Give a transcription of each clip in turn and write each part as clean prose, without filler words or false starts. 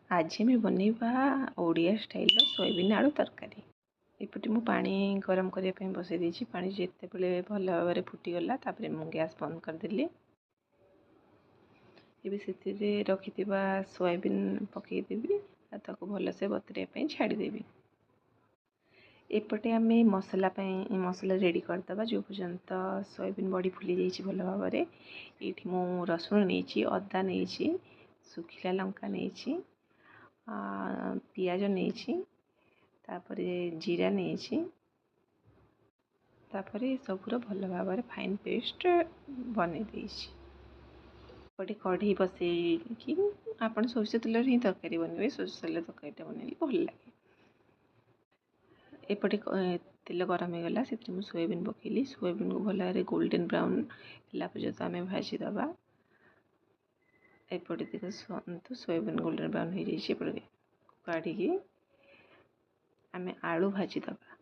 ଆଜି ଆମେ ବନେଇବା ଓଡ଼ିଆ ଷ୍ଟାଇଲ୍ର ସୋୟାବିନ୍ ଆଳୁ ତରକାରୀ। ଏପଟେ ମୁଁ ପାଣି ଗରମ କରିବା ପାଇଁ ବସାଇ ଦେଇଛି। ପାଣି ଯେତେବେଳେ ଭଲ ଭାବରେ ଫୁଟିଗଲା, ତାପରେ ମୁଁ ଗ୍ୟାସ୍ ବନ୍ଦ କରିଦେଲି। ଏବେ ସେଥିରେ ରଖିଥିବା ସୋୟାବିନ୍ ପକାଇଦେବି ଆଉ ତାକୁ ଭଲସେ ବତୁରିବା ପାଇଁ ଛାଡ଼ିଦେବି। ଏପଟେ ଆମେ ମସଲା ପାଇଁ ମସଲା ରେଡ଼ି କରିଦେବା, ଯେଉଁ ପର୍ଯ୍ୟନ୍ତ ସୋୟାବିନ୍ ବଡ଼ି ଫୁଲି ଯାଇଛି ଭଲ ଭାବରେ। ଏଇଠି ମୁଁ ରସୁଣ ନେଇଛି, ଅଦା ନେଇଛି, ଶୁଖିଲା ଲଙ୍କା ନେଇଛି, ପିଆଜ ନେଇଛି, ତାପରେ ଜିରା ନେଇଛି। ତାପରେ ସବୁର ଭଲ ଭାବରେ ଫାଇନ୍ ପେଷ୍ଟ ବନେଇ ଦେଇଛି। ଏପଟେ କଢ଼େଇ ବସେଇକି, ଆପଣ ସୋରିଷ ତେଲରେ ହିଁ ତରକାରୀ ବନେଇବେ। ସୋରିଷ ତେଲ ତରକାରୀଟା ବନେଇଲେ ଭଲ ଲାଗେ। ଏପଟେ ତେଲ ଗରମ ହେଇଗଲା, ସେଥିରେ ମୁଁ ସୋୟାବିନ୍ ପକାଇଲି। ସୋୟାବିନ୍କୁ ଭଲ ଭାବରେ ଗୋଲ୍ଡେନ୍ ବ୍ରାଉନ୍ ହେଲା ପର୍ଯ୍ୟନ୍ତ ଆମେ ଭାଜିଦେବା। ଏପଟେ ଦେଖନ୍ତୁ, ସୋୟାବିନ୍ ଗୋଲ୍ଡେନ୍ ବ୍ରାଉନ୍ ହେଇଯାଇଛି। ଏପଟେ କାଢ଼ିକି ଆମେ ଆଳୁ ଭାଜିଦେବା।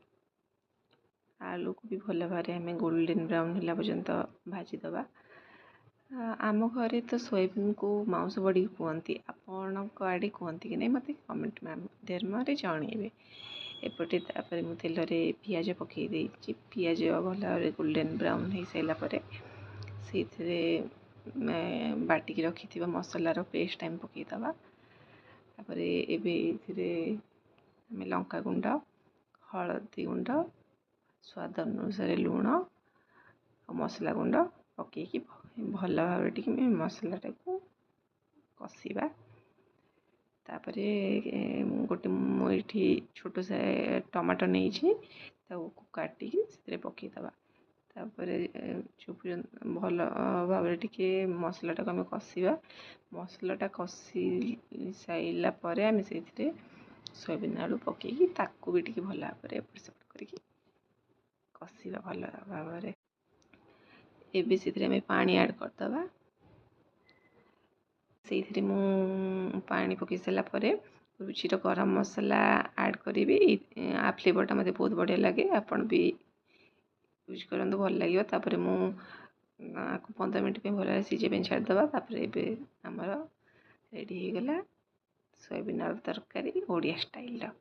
ଆଳୁକୁ ବି ଭଲ ଭାବରେ ଆମେ ଗୋଲ୍ଡେନ୍ ବ୍ରାଉନ୍ ହେଲା ପର୍ଯ୍ୟନ୍ତ ଭାଜିଦେବା। ଆମ ଘରେ ତ ସୋୟାବିନ୍କୁ ମାଉଁସ ବଡ଼ି କୁହନ୍ତି। ଆପଣଙ୍କ ଆଡ଼େ କୁହନ୍ତି କି ନାହିଁ, ମୋତେ କମେଣ୍ଟ ମାଧ୍ୟମରେ ଜଣାଇବେ। ଏପଟେ ତାପରେ ମୁଁ ତେଲରେ ପିଆଜ ପକାଇ ଦେଇଛି। ପିଆଜ ଭଲ ଭାବରେ ଗୋଲ୍ଡେନ୍ ବ୍ରାଉନ୍ ହେଇସାରିଲା ପରେ ସେଇଥିରେ ବାଟିକି ରଖିଥିବା ମସଲାର ପେଷ୍ଟ ଆମେ ପକାଇଦେବା। ତାପରେ ଏବେ ଏଥିରେ ଆମେ ଲଙ୍କା ଗୁଣ୍ଡ, ହଳଦୀ ଗୁଣ୍ଡ, ସ୍ୱାଦ ଅନୁସାରେ ଲୁଣ ଆଉ ମସଲା ଗୁଣ୍ଡ ପକାଇକି ଭଲ ଭାବରେ ଟିକେ ମସଲାଟାକୁ କଷିବା। ତାପରେ ଗୋଟେ ମୁଁ ଏଇଠି ଛୋଟ ଟମାଟୋ ନେଇଛି, ତାକୁ କାଟିକି ସେଥିରେ ପକାଇଦେବା। ତାପରେ ଭଲ ଭାବରେ ଟିକେ ମସଲାଟାକୁ ଆମେ କଷିବା। ମସଲାଟା କଷି ସାରିଲା ପରେ ଆମେ ସେଇଥିରେ ସୋୟାବିନ୍ ଆଳୁ ପକାଇକି ତାକୁ ବି ଟିକେ ଭଲ ଭାବରେ ଏପଟ ସେପଟ କରିକି କଷିବା ଭଲ ଭାବରେ। ଏବେ ସେଥିରେ ଆମେ ପାଣି ଆଡ଼୍ କରିଦେବା। ସେଇଥିରେ ମୁଁ ପାଣି ପକାଇ ସାରିଲା ପରେ ରୁଚିର ଗରମ ମସଲା ଆଡ଼୍ କରିବି। ଆ ଫ୍ଲେଭରଟା ମୋତେ ବହୁତ ବଢ଼ିଆ ଲାଗେ, ଆପଣ ବି ୟୁଜ୍ କରନ୍ତୁ, ଭଲ ଲାଗିବ। ତାପରେ ମୁଁ ଆକୁ 15 ମିନିଟ୍ ପାଇଁ ଭଲ ସିଝେଇବା ପାଇଁ ଛାଡ଼ିଦେବା। ତାପରେ ଏବେ ଆମର ରେଡ଼ି ହେଇଗଲା ସୋୟାବିନ୍ ଆଳୁ ତରକାରୀ ଓଡ଼ିଆ ଷ୍ଟାଇଲ୍ର।